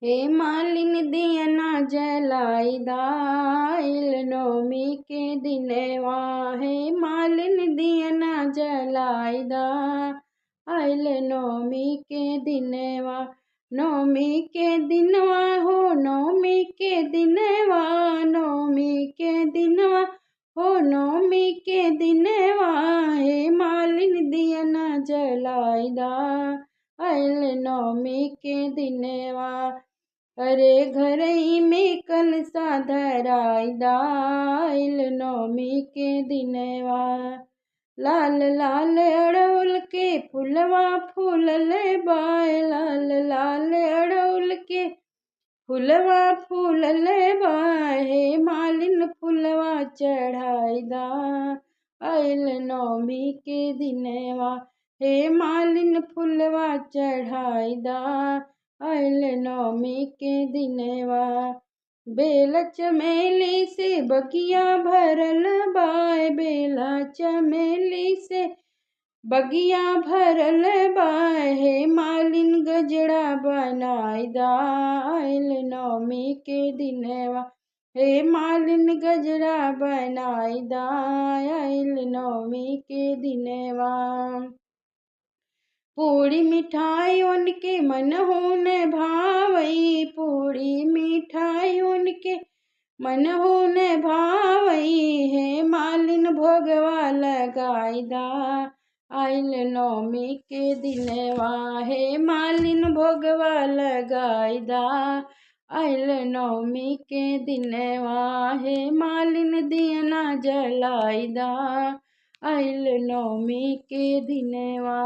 हे मालिन दिया ना जलाई दा, आइल नौमी के दिनवा। हे मालिन दिया ना जलाई दा, आइल नौमी के दिनवा। नौमी के दिनवा हो नौमी के दिनवा, नौमी के दिनवा हो नौमी के दिनवा। हे मालिन दिया ना जलाई दा, आइल नौमी के दिनवा। अरे घरई में कलसा धराई दा, आइल नौमी के दिनवा। लाल लाल अड़हुल के फुलवा फूलल बाय, लाल लाल अड़हुल के फुलवा फूलल बाय। हे मालिन फुलवा चढ़ाई दा, आइल नौमी के दिनवा। हे मालिन फुलवा चढ़ाई दा, आइल नौमी के दिनवा। बेला चमेली से बगिया भरल बाय, बेला चमेली से बगिया भरल बाय। हे मालिन गजरा बनाई दा, आइल नौमी के दिनवा। हे मालिन गजरा बनाई दा, आइल नौमी के दिनवा। पूड़ी मिठाई उनके मन न भावई, पूड़ी मिठाई उनके मन न भावई। हे मालिन भोगवा लगाई दा, आइल नौमी के दिनवा। हे मालिन भोगवा लगाई दा, आइल नौमी के दिनवा। हे मालिन दिया ना जलाई दा, आइल नौमी के दिनवा।